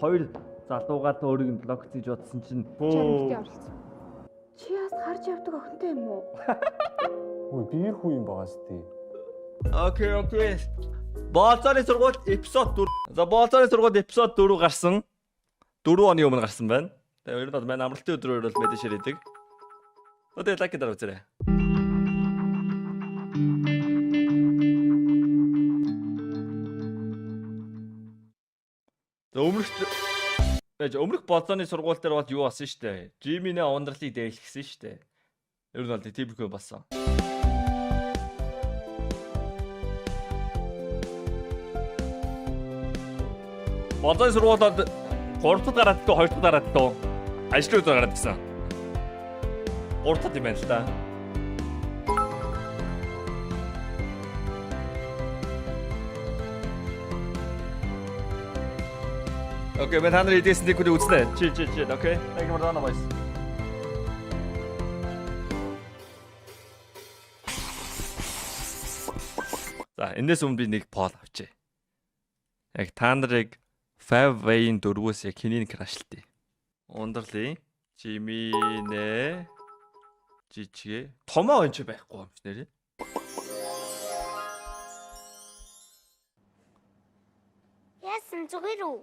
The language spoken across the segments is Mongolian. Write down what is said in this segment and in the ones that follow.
Хоёр залуугаа л өөрийг нь блокц гэж бодсон чинь Чамтай оролцсон. Чи бас харж явдаг охинтой юм уу? Үй би эр хүү юм байгаа сте. Okay, okay. Болцооны сургууль эпизод 4. За болцооны сургууль эпизод 4 гарсан. 4 оны өмнө гарсан байна. Тэгээ ер нь бол манай амралтын өдрөөр бол мэдээ ширээдэг. Одоо лайк дараа үзээрэй. За өмнөх байж өмнөх болцооны сургууль дээр бол юу болсон штэ. Жиминэ ундралыг дээлгэсэн штэ. Ер нь бол тиймэрхүү болсон. Болцооны сургууль бол 3 дахь гараад дөө 2 дахь гараад дөө ажлын өдөр гараад гисэн. 3 дахь юм байна л да. Okay, мен та нарын идээс нэг күрээ үзнэ. Чи чи чи. Okay. Thank you for the boys. За, энэс өмнө би нэг пол авчээ. Яг та нарыг Favway-ийн дөрвөөс яг хэнийг крашлтыг. Ундарлын Жиминэ жижигэ томоо энэ ч байхгүй юм шиг нэрээ. Яасан зүгээр үү?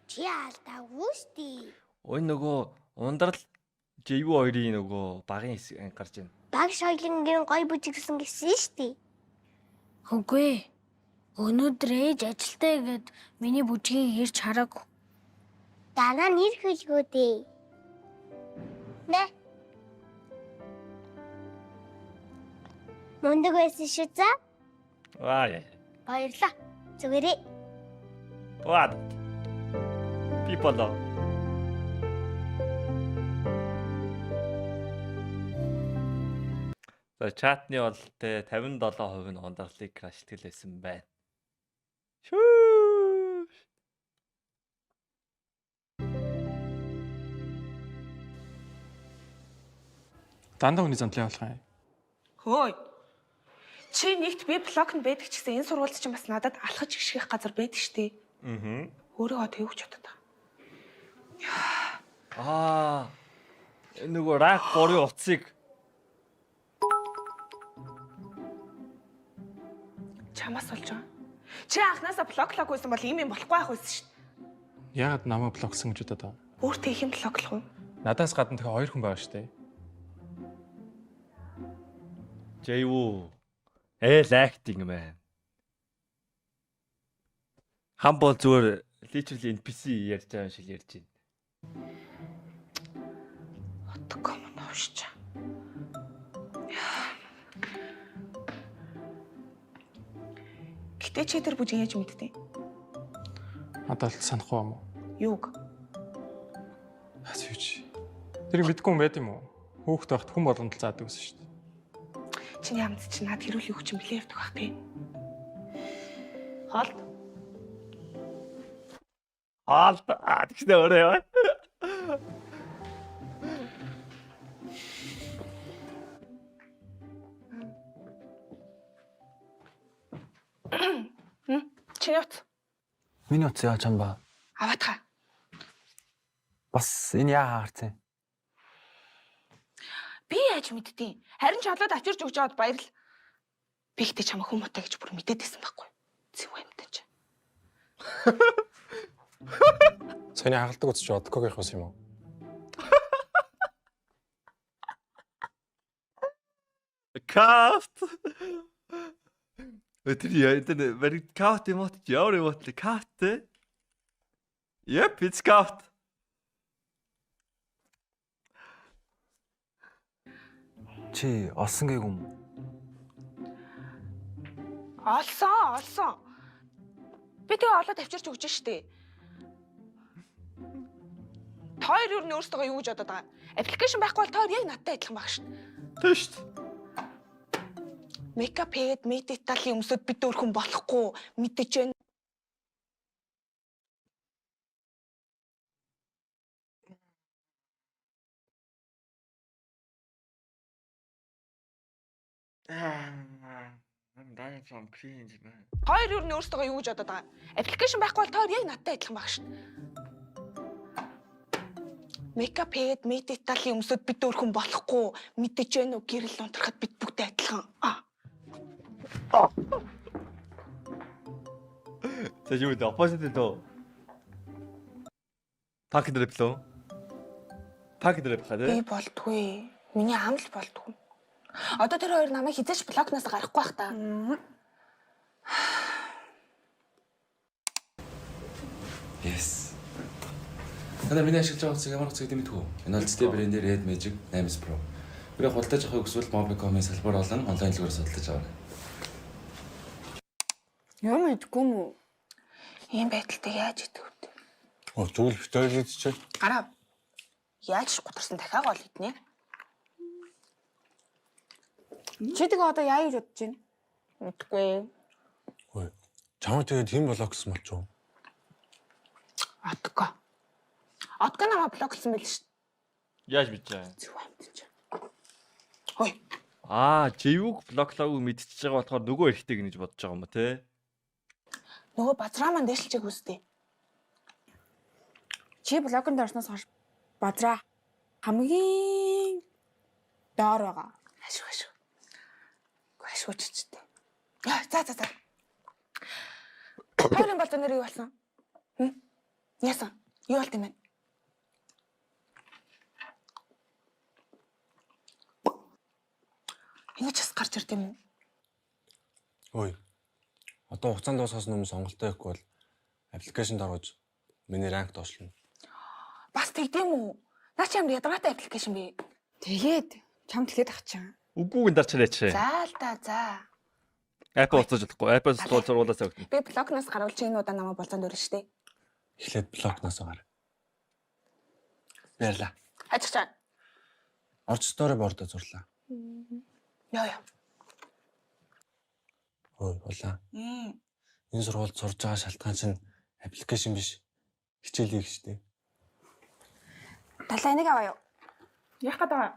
Чи алдаагүй штий. Ой нөгөө ундрал JV хоёрын нөгөө багын хэсэг гарч байна. Багш хоёлынгийн гой бүжигсэн гэсэн штий. Үгүй ээ. Өнөөдөр ээж ажилтаа гээд миний бүжгийг ирж хараагүй. Дараа нэр хэлгүү дээ. Нэ. Мундаг байсан шүү за. Аа яа. Баярлаа. Зүгээрээ. What? People love. За чатны бол те 57% нь ундралыг крашлтгал байсан байна. Шүүш. Дандаа хүний замдлаа явуулах юм. Хөөе. Чи нэгт би блок нь байдаг ч гэсэн энэ сургуульд чинь бас надад алхаж гიშгэх газар байдаг штэ. Аа. Өөрийгөө тэвч чаддаг. Аа. Нөгөө рак 3-ын утсыг Чамаас болж байгаа. Чи анхнаасаа блоклог байсан бол ийм юм болохгүй байх байсан штэ. Яагаад намайг блоксон гэж бодоод байгаа? Өөртөө их юм блоклох уу? Надаас гадна дахиад хоёр хүн байгаа шүү дээ. Jaywu. Ээл acting man. Хам бол зүгээр literally NPC ярьж байгаа юм шиг ярьж байна. Отгоо мөн уушч. Гэтэ чи тэр бүжиг яаж мэдтий? Надад л санахгүй юм уу? Юуг? Хас юу чи. Тэр мэдгүй юм байд юм уу? Хүүхэд байхад хүн болгонд л заадаг байсан шүү дээ. Чиний амц чи над хэрүүл юу ч юм блэ явдаг бах тий. Хоолт. Хаалт аа тэгснэ өөрөө яа. Чиний утас Миний утас яа чам ба. аваад ха. Бас энэ яа хаарцэн. Би яаж мэдтий? Харин ч олоод авчирч өгч яваад баярл. Би ихтэй чамайг хүм муутай гэж бүр мэдээд байсан байхгүй. Зэв амьтан чи. Сони хагалдаг утас чи одкогийнх ус юм уу? Кафт. Тэр яа тэр бариг кафт юм уу? Ямар юм уу? Кафт те. Yep, it's кафт. Чи олсон гээгүй юм. Олсон, олсон. Би тэгээ олоод авчирч өгч штэ. Тойр юу н өөртөө юу гэж бодоод байгаа. Аппликейшн байхгүй бол тойр яг надтай адилхан баг шин. Тэ шүү. Мейкап хийгээд медиталийн өмсөд бид өөр хүн болохгүй мэдэж байна. I'm dying from cringe, man. Хоёр юу н өөрсдөө юу гэж бодоод байгаа. Application байхгүй бол тоор яг надтай адилхан баг шин. Makeup хийгээд медиталийн өмсөд бид өөрхөн болохгүй мэдэж гэнэ үү гэрэл унтрахад бид бүгд адилхан. А. За юу вэ? Opposite дөө. Пак дээр плөө. Пак дээр бахаа Би тий. болдгүй. Миний ам л болдгүй. Одоо тэр хоёр намайг хизээч блокноос гарахгүй бах та. Yes. Танаа миний ашиглаж байгаа утсыг ямар утас гэдэг мэдэх үү? Энэ бол ZTE брендийн Red Magic 8S Pro. Тэрийг худалдаж авахыг хүсвэл Mobicom-ийн салбар болон онлайн дэлгүүрээс худалдаж аваарай. Юм идэхгүй юм уу? Ийм байдалтай яаж идэх вэ? Оо тэгвэл бит хоёр идчихээ. Гараа. Яаж ч гутарсан дахиад гол иднэ. Чи тэгээ одоо яа гэж бодож байна? Мэдгүй. Ой. Чамаа тэгээд хэн блоксон болчих вэ? Отко. Отко намайг блоклсон байл шүү. Яаж мэдэж байгаа юм? Зүг амт чи. Хой. Аа, Живүг блоклоогүй мэдчихэж байгаа болохоор нөгөө эрэгтэй гэнэ гэж бодож байгаа юм ба тий. Нөгөө базраа маань дээшилжээг үстэй. Чи блогонд орсноос хойш базраа хамгийн доор байгаа. Ашиг ашиг. Үгүй ашиг үчичтэй. Яа, за за за. Хоёрын болзоо нэр юу болсон? Хм? Яасан? Юу болт юм бэ? Ингэж бас гарч ирд юм уу? Ой. Одоо хугацаанд дуусахаас өмнө сонголтоо хийхгүй бол аппликейшнд оруулж миний ранк доошлно. Бас тэгдэм үү? Наа чи ямар ядаргаатай аппликейшн бэ? Тэгээд чам тэгэхээр ах чам. Үгүйг нь дарчраач. За л да за. Apple уцаж болохгүй. Apple суулж зургуулаас өгдөн. Би блокноос гарвал чи энэ удаа намайг болзоонд өрнө штэ. Эхлээд блокноос гар. Баярлаа. Хажигчаа. Орж story board-о зурлаа. Йоо ёо. Ой, улаан. Энэ сургуульд сурж байгаа шалтгаан чинь аппликейшн биш. Хичээл хийх штэ. Талаа энийг аваа юу? Яах гээд байгаа?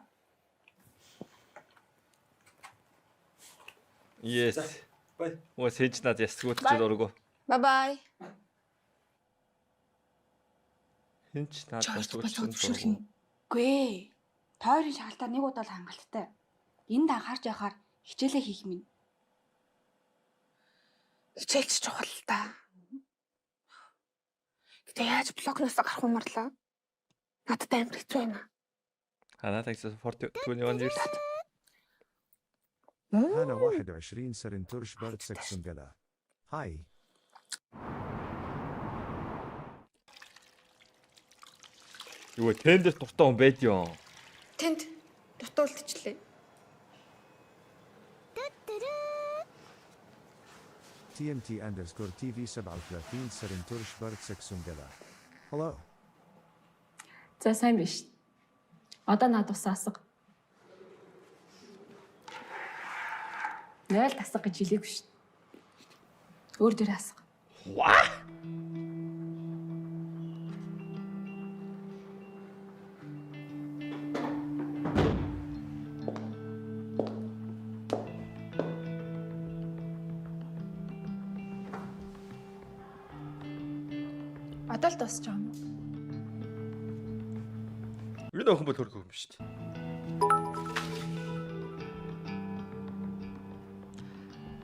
Yes. Bye. Өө сэж над ясгүйт ч дургу. Bye bye. Хинч над Чи хоёр дахь ясгүйт болзоо ч зөвшөөрлөнө. дургу. Үгүй ээ. Тойрын шахалтаар нэг удаа л хангалттай. Энд анхаарч явахаар хичээлээ хийх минь. Хичээлч чухал л та. Гэтэ яаж блокноос гарах юм марлаа? Надад амар хэцүү байна. Ханаа thanks for 21 years. أنا 21 سرنتورش بارد سكسنجلا. هاي. Юу вэ? Тэн дээр дуртай хүн байд юм. Тэнд дутуу үлдчихлээ. TMT underscore TV 37 سرنتورش بارد سكسنجلا. Hello. За сайн биш. Одоо над ус асга. 0 тасга гэж хэлээгүй шин. Өөр дээр асга. Ваа. Одоо л дуусч байгаа юм уу? Энэ охин бол хөргөх юм шүү дээ.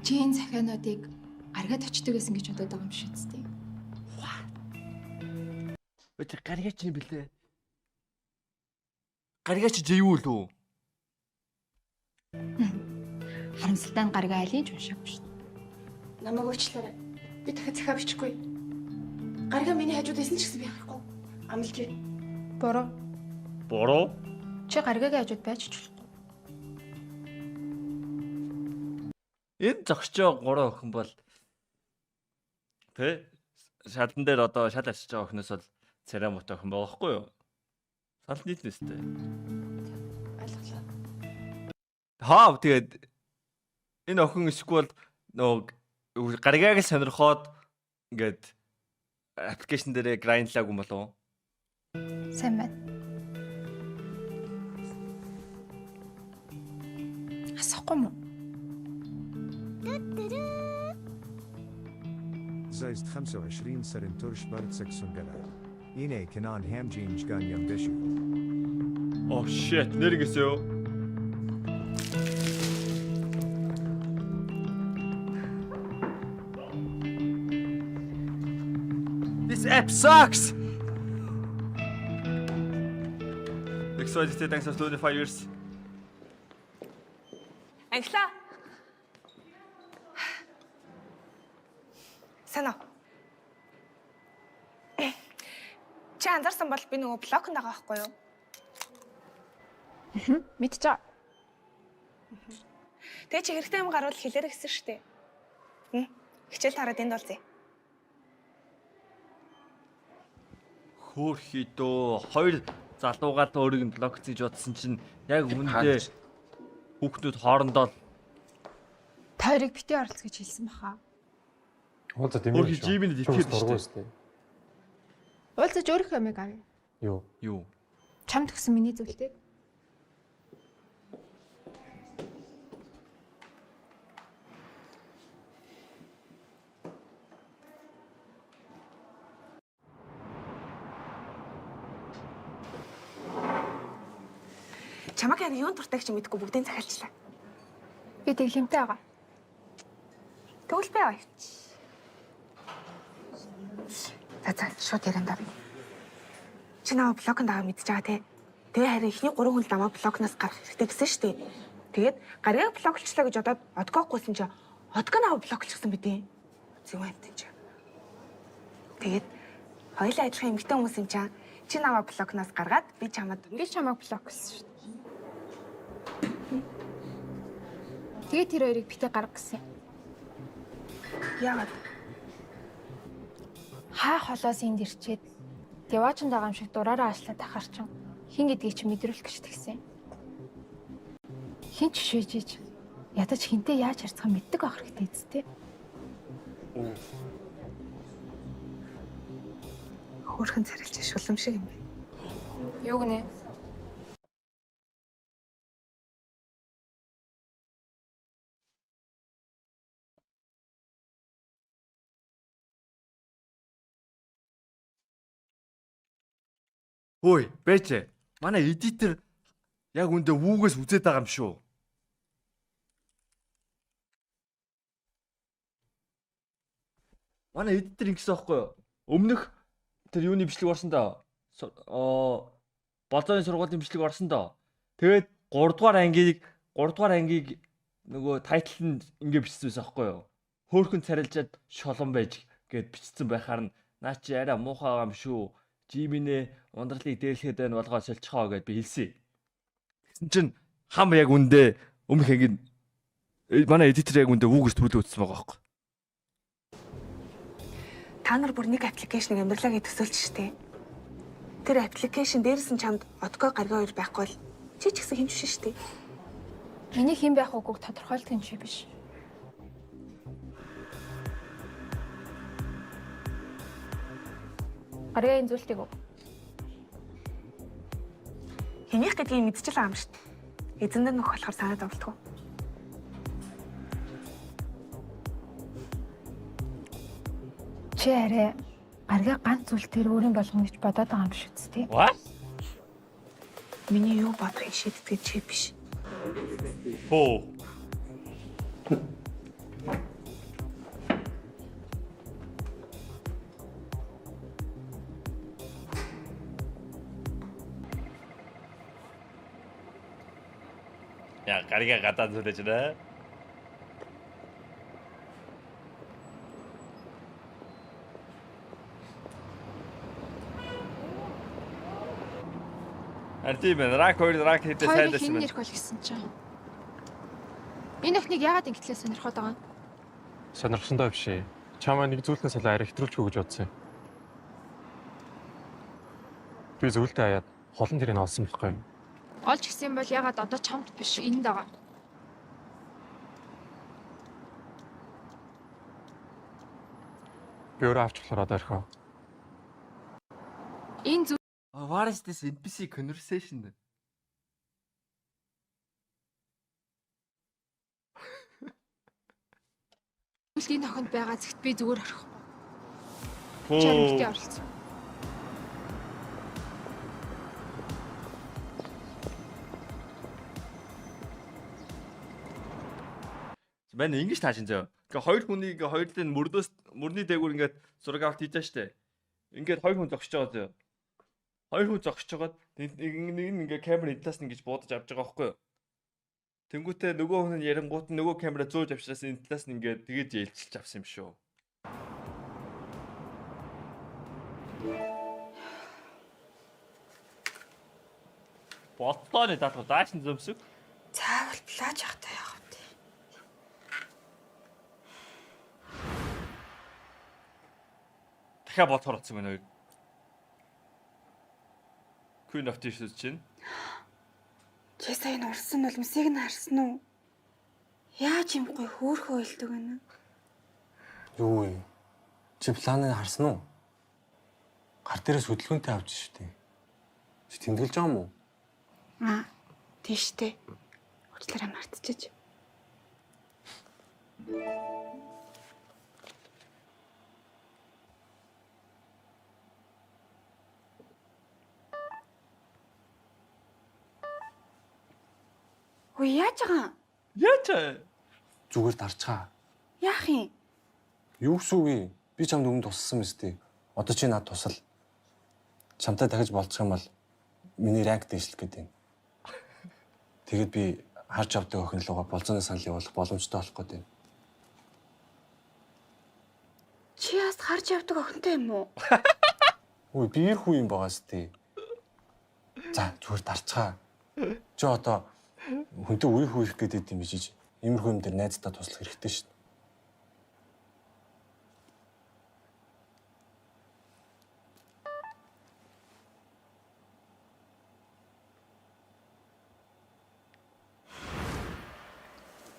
Чи энэ захиануудыг гаргаад очдөг гэсэн гэж бодоод байгаа юм шиг үстэй. Өө чи гаригач юм бэлээ. Гаригач жив үү лүү? Харамсалтай нь гаргаа алийг ч уншаагүй шин. Намайг уучлаарай. Би дахиад захиа бичихгүй. Гаргаа миний хажууд байсан ч гэсэн би харахгүй. Амлаж байна. Буруу. Буруу. Чи гаргагийн хажууд байж ч болохгүй. Энэ зогсож байгаа гурван охин бол тэ шалан дээр одоо шал арчиж байгаа охиноос бол царай муутай охин байгаа байхгүй юу? Санал нийлнэ өстэй. Ойлголоо. Хаа тэгээд энэ охин эсвэл нөгөө гаригааг л сонирхоод ингээд аппликейшн дээрээ грайндлаагүй юм болов уу? Сайн байна. Асахгүй мó? زايد 25 سرنتورش بارد سكسونجلا. إني كنان همجين جغان يمبشو. Oh shit, нэр ингэсэн юу? This app sucks. XYZ, thanks for 25 years. Анхлаа. Сайн уу? Чи анзаарсан бол би нөгөө block-нд байгаа байхгүй юу? Мэдчихэ. Тэгээ чи хэрэгтэй юм гарвал хэлээрэй гэсэн шүү дээ. Хм. Хичээл тараад энд уулзъя. Хөөхий дөө, хоёр залуугаа л өөрийг нь block хийж бодсон чинь яг үүндээ хүүхдүүд хоорондоо л Та хоёрыг битгий оролц гэж хэлсэн баха. Уулзаад юм Хөөхий Жиминд итгэхэд шүү дээ. Уулзаж өөрийнхөө юмыг авъя. Юу? Юу? Чамд өгсөн миний зүйлтэй. Чамаг яг юун дуртай гэж мэдэхгүй бүгдийг захиалчлаа. Би тэглэмтэй байгаа. Тэгвэл би авъя. За за, шууд ярианд орно. Чи намайг block-нд байгаа мэдчихэж байгаа те. Тэгээ харин эхний 3 хүн л намайг block-ноос гарах хэрэгтэй гэсэн шүү дээ. Тэгээд гариг block-лчлаа гэж бодоод одгоохгүй чи одгоо намайг block-лчихсан бидээ. Зүг амтэн чи. Тэгээд хоёулаа адилхан эмэгтэй хүмүүс юм чаа. Чи намайг block-ноос гаргаад би чамд Би чамайг block-лсон шүү дээ. Тэгээ тэр хоёрыг битгий гарга гэсэн. Яагаад? Хаа холоос энд ирчээд деваачин байгаа юм шиг дураараа аашлаад ахаар чин хэн гэдгийг чи мэдрүүлэх гэж тэгсэн. Хэн ч шийжиж ядаж хинтээ яаж харьцах мэддэг байх хэрэгтэй үсттэй. Хөөрхөн царилж шулам шиг юм байна. Юу гинэ? Хөөе, бэж. Манай editor яг үндэ вүүгээс үзээд байгаа юм шүү. Манай editor ингэсэн байхгүй юу? Өмнөх тэр юуны бичлэг орсон доо. Аа, болзооны сургуулийн бичлэг орсон доо. Тэгээд 3 дугаар ангийг нөгөө title нь ингэ бичсэн байсан байхгүй юу? Хөөхөн царилжаад шолон байж гэд бичсэн байхаар нь наа чи арай муухай байгаа юм шүү. Жиминэ ундралыг дээрлэхэд байна, болгоо соличихоо гэд би хэлсэн. Тэгсэн чинь хам яг үндэ өмнөх ангийн манай editor яг үндэ вүүгээс төрүүлээ үзсэн байгаа байхгүй. Та нар бүр нэг application-ыг амьдралаа төсөөлж штэ. Тэр application дээрээс нь чамд одгоо гаргаа хоёр байхгүй бол чи ч гэсэн хэн ч биш штэ. Миний хэн байх үгүйг тодорхойлдог юм чи биш. Гаригийн зүйлтийг өг. Хэнийх гэдгийг мэдчихэл байгаа юм штэ. Эзэнд нь нөх болохоор санаа зовлтгоо. Чи арай гаригаа ганц зүйл тэр өөрийн болгоно гэж бодоод байгаа юм биш үст тий. What? Миний юу бодохыг шийддэг чи биш. Хөө. Яа, гаригаа гадаа зүлэж нэ. Харин тийм байна. Rank 2, rank хийдээ сайн Хоёрыг байсан хэн байна. нэрх бол гэсэн чинь. Энэ охиныг яагаад ингэтлээ сонирхоод байгаа юм? Сонирхсондоо биш ээ. Чамаа нэг зүйлнээс салаа арай хэтрүүлчихв гэж бодсон юм. Би зүйлтэй хаяад холон тэрийг олсон байхгүй юу? Олж гисэн бол яагаад одоо чамд биш энд байгаа? Би өөрөө авч болохоор одоо орхио. Энэ зүйл What is this NPC conversation? Тэгвэл энэ охинд байгаа зэгт би зүгээр орхихгүй. Чи харин битгий оролцсон. Манай ингэж таашин зөө. Ингээ хоёр хүний ингээ хоёрлын мөрдөөс мөрний дээгүүр ингээд зураг авалт хийж байгаа штэ. Ингээд хоёр хүн зогсож байгаа зөө. Хоёр хүн зогсож байгаад нэг нэг нь ингээ камер энэ талаас нь ингэж буудаж авч байгаа байхгүй юу? Тэнгүүтээ нөгөө хүн нь ярингуут нь нөгөө камера зөөж авчраас энэ талаас нь ингээд тэгэж ээлжилж авсан юм шүү. Ботлоо нэ даалгавар дааш нь зөмсөг. Заавал плаж явахтай яах вэ? Дахиад бодохоор утсан байна хоёр. Queen of Tears чинь. Чи сая энэ урсан нулимсыг нь харсан уу? Яаж юм гой хөөхөө ойлдог вэ? Юу вэ? Чи планыг харсан уу? Гар дээрээс хөдөлгөөнтэй авч штэ. Чи тэмдэглэж байгаа юм уу? Аа, тийш үү. Уучлаарай мартчихэж. Ой, яаж байгаа юм? Яаж аа? Зүгээр дарчгаа. Яах юм? Юу гэсэн үг юм? Би чамд өмнө тусалсан мэт дээ. Одоо чи надад тусал. Чамтай дахиж болцох юм бол миний ранк дээшлэх гэдэг юм. Тэгэд би харж авдаг охин руугаа болзооны санал явуулах боломжтой болох гэдэг юм. Чи бас харж явдаг охинтой юм уу? Үй би эр хүү юм байгаа сте. За зүгээр дарчгаа. Чи одоо хүнтэй үе хүүрэх гэдэг юм бижиж. Иймэрхүү юм дээр найздаа туслах хэрэгтэй шин.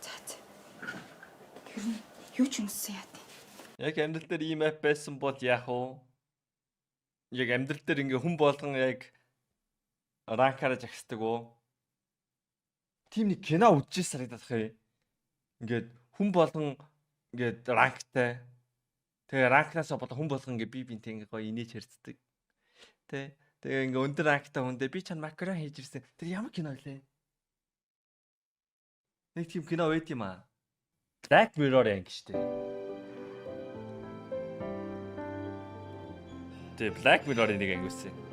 За за. Тэр нь юу ч юмсан яа тий. Яг амьдрал дээр ийм app байсан бол яах вэ? Яг амьдрал дээр ингээ хүн болгон яг ранкаараа жагсдаг уу? Тийм нэг кино үзчихсэн санагдах юм. Ингээд хүн болгон ингээд ранктай. Тэгээ ранкнаас болон хүн болгон ингээ би бинтэй ингээ гоё инээж хэрцдэг. Тэ. Тэгээ ингээ өндөр ранктай хүндээ би чанд макарон хийж ирсэн. Тэр ямар кино лээ? Нэг тийм кино байт юм аа. Black Mirror анги штэ. Тэгээ Black Mirror-ын нэг анги үсэ.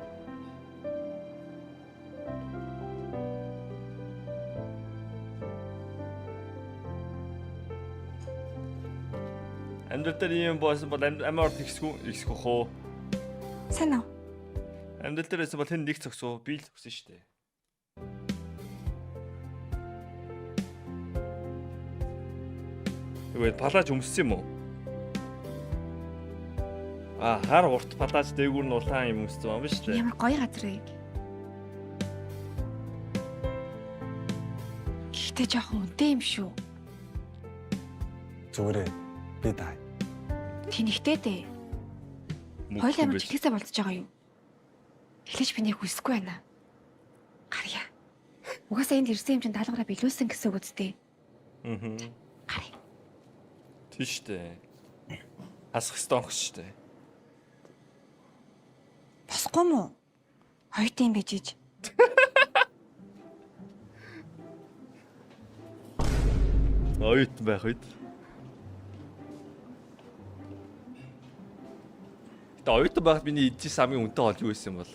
Амьдрал дээр ийм байсан бол амар тэгсгүй ихсгүй хөө. Сайн уу? Амьдрал дээр байсан бол хэн нэг зогсоо, би л зогсон штэ. Тэгвэл палаж өмссөн юм уу? А хар урт палаж дээгүүр нь улаан юм өмссөн юм биш үү? Ямар гоё газар вэ? Гэхдээ жоохон үнэтэй юм шүү. Зүгээрээ би даа. Тэнэгтэй дээ. Хоёул ямар чихээсээ болцож байгаа юм. Эхлэж би нэг хүсэхгүй байна. Гарья. Угаасаа энд ирсэн юм чинь даалгавраа биелүүлсэн гэсэн үг үстэй. Аа. Гарья. Тийш үү. Хасах ёстой онгоц шүү дээ. Босхгүй мүү? Хоёрт юм байж ич. Оюутан байх үед. Гэтэ оюутан байхад миний идчихсэн хамгийн үнэтэй хоол юу байсан юм бол?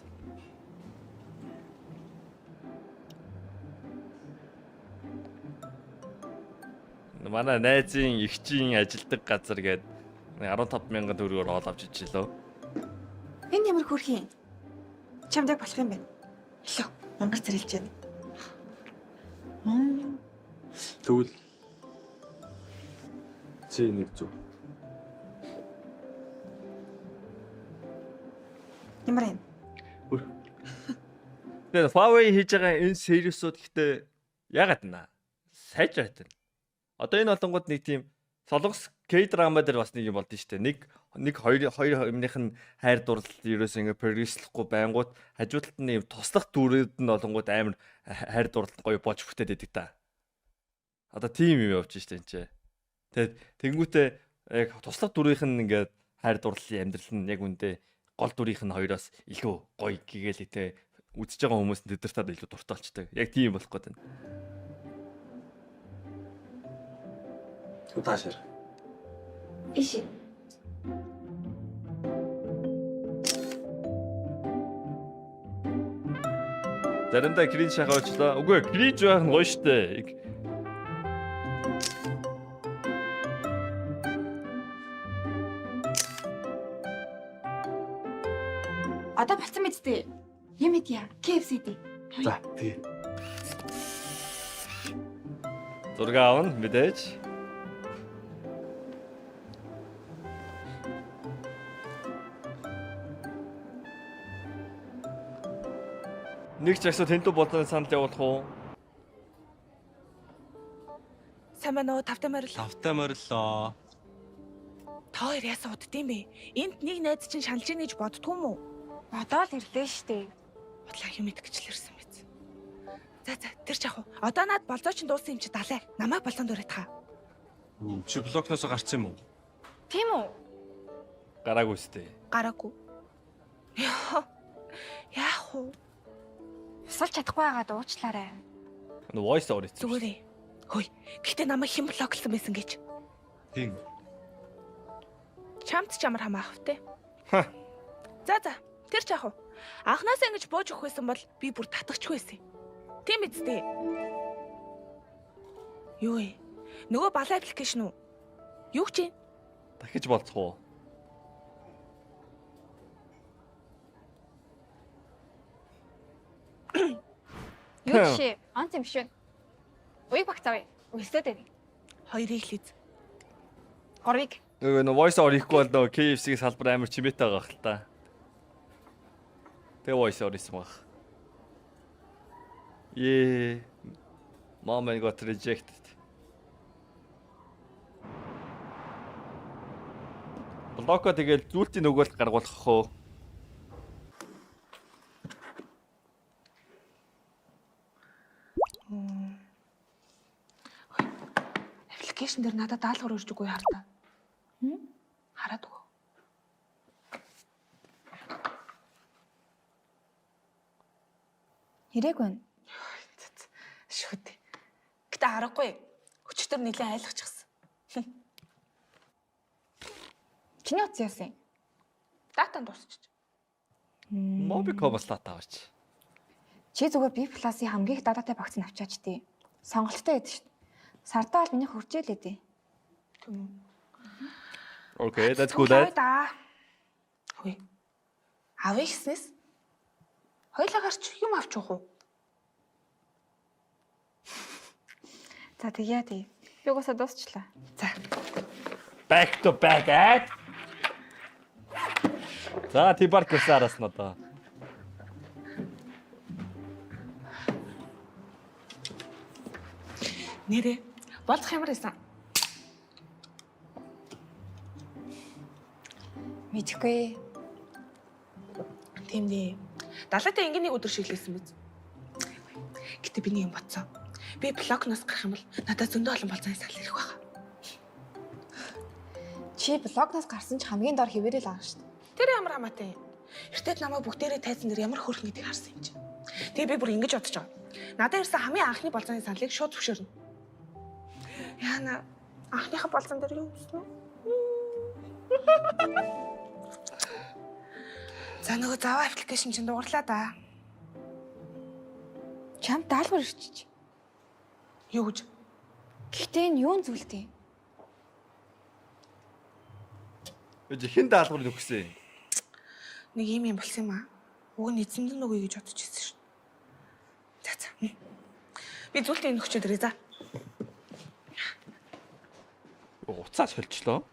Манай найзын эгчийн ажилдаг газар гээд 15,000 төгрөгөөр хоол авч ижлээ. Энэ ямар хөөрхөн юм? Чамд яг болох юм байна. Элөө, мангар зэрэлж байна. Тэгвэл чи нэг зүг. Ямар юм? Тэгээд Huawei хийж байгаа энэ сервисүүд гэхдээ яагаад наа? Сайжраад байна. Одоо энэ болонгууд нэг тийм солонгос K-drama дээр бас нэг юм болд нь штэ. Нэг нэг хоёр хоёр юмных нь хайр дурлал ерөөс ингээ прогреслэхгүй байнгут хажуу талд нь юм туслах дүрээд нь болонгууд амар хайр дурлал гоё болж бүтээд идэг та. Одоо тийм юм явж штэ энэ ч. Тэгээд тэнгүүтээ Яг туслах дүрийнх нь ингээд хайр дурлалын амьдрал нь яг үндэ гол дүрийнх нь хоёроос илүү гоё гээгээл те үзэж байгаа хүмүүс нь тэдэртээ илүү дуртай болчтой. Яг тийм болох гээд байна. Таашаар. Иши. Заримдаа cringe шахаа болчлаа. Үгүй cringe байх нь гоё штэ. Одоо болцсон мэт дээ. Юм идья. KFC дээ. За тэгээ. Зураг аавна мэдээж. Нэг ч асуу тэнтүү болзооны санал явуулах уу? Сайн байна уу? Тавтай морил. Тавтай мориллоо. Та хоёр яасан уддсан бэ? Энд нэг найз чинь шаналж ийн гэж боддгоо юм уу? Бодоол ирлээ штэ. Бодлоо юм идэх гэж л ирсэн биз. За за тэр ч ах уу. Одоо над болзоо чинь дууссан юм чи далай. Намайг болзоонд өрөөд хаа. Чи блокноос гарсан юм уу? Тийм үү? Гараагүй сте. Гараагүй. Яа. Яах вэ? Тусалж чадахгүй байгаад уучлаарай. Нөө voice over хийсэн. Зүгээрээ. Хөөе. Гэтэ намайг хэн блоклсон байсан гэж. Тийм. Чамд ч ямар хамаах вэ? За за. Тэр ч ах уу. Анхнаасаа ингэж бууж өгөх байсан бол би бүр татахч байсан. Тийм биз дээ. Юу вэ? Нөгөө балаа аппликейшн үү? Юу гэж юм? Дахиж болцох уу? Юу жишээ? Онц юм шүү. Уйг багц авъя. Өсөөд байна. Хоёрыг л үз. Гурвыг. Нөгөө нөө voice over хийхгүй бол нөгөө KFC-ийн салбар амар чимээтэй байгаа хэл та. Тэгээ voice over хийсэн баг. Ее. Mom and got rejected. Блоко тэгэл зүйлтийн нөгөөл гаргуулах уу? Аппликейшн дээр надад даалгавар өрж үгүй хартаа. Хараад өгөө. Хэрэг байна. Шүү дээ. Гэтэ аргагүй. Өчтөр нэлээд айлгачихсан. Чиний утас яасан юм? Дата дуусчих. Mobicom бас дата аваач. Чи зүгээр B плюс-ийн хамгийн их дататай багц нь авчаач тий. Сонголттой байдаг шүү дээ. Сардаа бол миний хуржээ л ээ. Тийм үү? Okay, that's good. That. Да. Хөөе. Авъя гэснээс хоёлаа гарч юм авч явах уу? За тэгье тий. Би угаасаа дуусчлаа. За. Back to back at. За, Тибарк гэсэн араас нь одоо. Нэрээ болцох ямар байсан? Мэдэхгүй. Тийм дээ. Далайтай ингийн нэг өдөр шиглээсэн биз. Гэтэ би нэг юм бодсон. Би блокноос гарах юм бол надад зөндөө олон болцооны санал ирэх байх. Чи блогноос гарсан ч хамгийн дор хിവэрэл байгаа шүү дээ. Тэр ямар хамаатай юм. Эртэд намайг бүгдээрээ тайзан дээр ямар хөөрхөн гэдгийг харсан юм чи. Тэгээ би бүр ингэж бодож байгаа. Надад ирсэн хамгийн анхны болцооны саналыг шууд зөвшөөрнө. Яна анхныхаа болцоон дээр юу юмсан уу? За нөгөө Java аппликейшн чинь дугарлаа да. Чамд даалгавар ирчих. Юу гэж? Гэхдээ энэ юун зүйлтэй? Үгүй хэн даалгавар өгсөн юм? Нэг юм юм болсон юм аа. Уг нь эзэмдэн нүгэй гэж бодож ирсэн шүү. За за. Би зүйлтэй энэ өчөөд ирээ за. Уцаа соличлоо.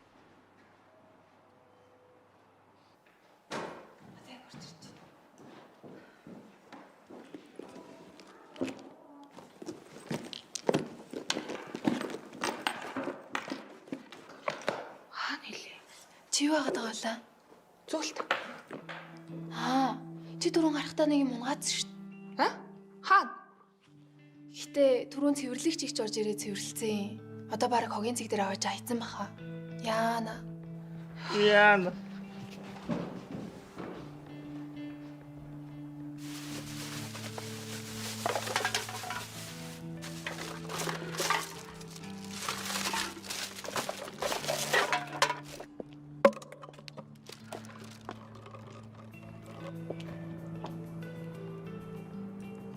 Хаана хэлээ? Чи юу яагаад байгаа вэ? Зүйлт. Аа, чи түрүүн гарахдаа нэг юм унгаадсан шүү дээ. А? Хаана? Гэтэ түрүүн цэвэрлэгч ихч орж ирээ цэвэрлцэн. Одоо бараг хогийн цэг дээр аваад айцсан баха. Яана. Яана.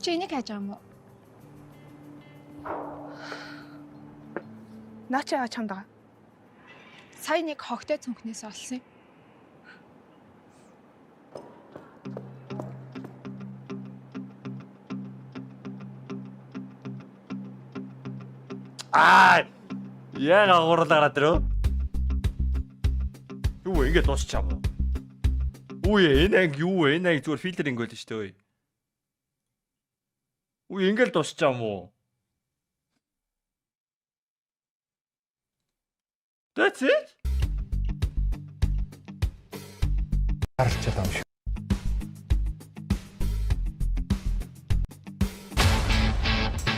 Чи энийг хайж байгаа юм уу? Наа чи яа чамд байгаа? Сая нэг хогтой цүнхнээс олсон юм. Аа! Яг агуурлаа гараад ирв. Юу вэ? Ингээд дуусчих юм уу? Үгүй энэ анги юу вэ? Энэ анги зүгээр филтер ингээл шүү дээ. Үгүй ингээд дуусчих юм уу? That's it? Харалчаад байгаа юм шиг.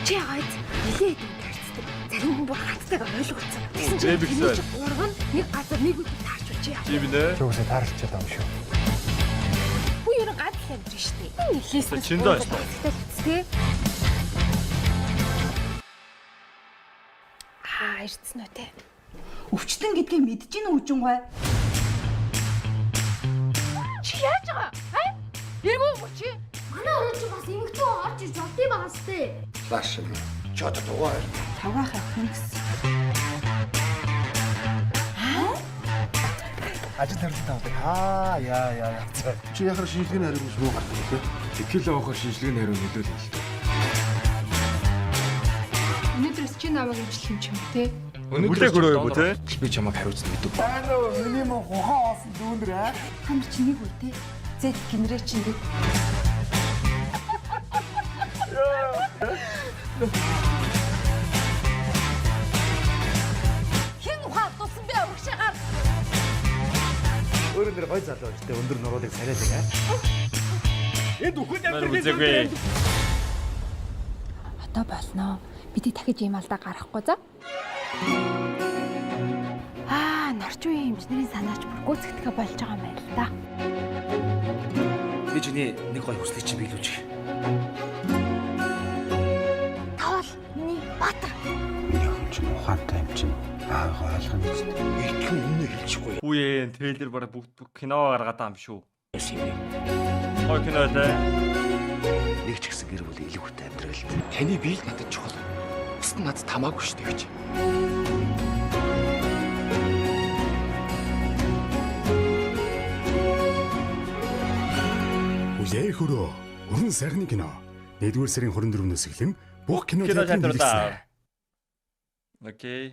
Чи яагаад нилээд юм тарцдаг. Зарим хүн бүр хацдаг ойлголцсон. Тэгсэн чинь Эбик тэрний сар. чи гурван нэг газар нэг үйл таарч очив. Тийм нэ. Чи үсээ тааралчаад байгаа юм шүү. Хүн ер нь ганц л амьдрын шүү дээ. Нилээснээс Чиндээ шүү. Тэ. Аа, ирцэн үү те. Өвчтөн гэдгийг мэдэж гин үжин гой. Чи яаж байгаа? Аа? Эргүү юм уу чи? Манай өрөө чи бас эмэгтэй орж ирж болдсон байгаа сте. Флаш юм. Чи одоо дугаар. Тавгаах авах гэсэн. Ажил төрөлд авдаг. Аа яа яа яа. Чи яхаар шинжилгээний хариу муу гардаг лээ. Тэтгэл авахар шинжилгээний хариу нөлөөлөл л дээ. Өнөөдрөөс чи намайг имжлэх юм ч юм те. Хүлээх өрөө юм уу те? Би чамайг хариуцна гэдэг. Миний мөн хухан олсон дүүнэр аа. Та нар чи нэг үе те. Z generation гэдэг. Хэн ухаан алдуулсан бэ урагшаагаар? Өөрөөр нэр гой залуу шүү дээ. Өндөр нуруудыг царайлаг аа. Энд үхэн амьдрал үзээгүй. Одоо болноо. Бидний дахиж ийм алдаа гаргахгүй за. Аа, нарч үеийн эмчнэрийн санаач бүр гүйцэтгэхэ болж байгаа юм байна л да. Би чиний нэг гой хүслийг чи биелүүлчих. Тоол миний баатар. Миний хүн чинь ухаантай юм чинь аавыгаа ойлгоно гэж. Эртхэн өмнө хэлчихгүй. Үгүй ээ, трейлер бараг бүгд кино гаргаад байгаа юм шүү. Гой кино лээ. Нэг ч гэсэн гэр бүл илүү хөтэй амьдрал. Таны бие л надад чухал. Бусд нь надад хамаагүй шүү дээ гэж. Хүлээх өрөө. Өрн сайхны кино. 1-р сарын 24-өөс эхлэн бүх кино Кино театрын театруудаа. хэрэглэсэн. Окей.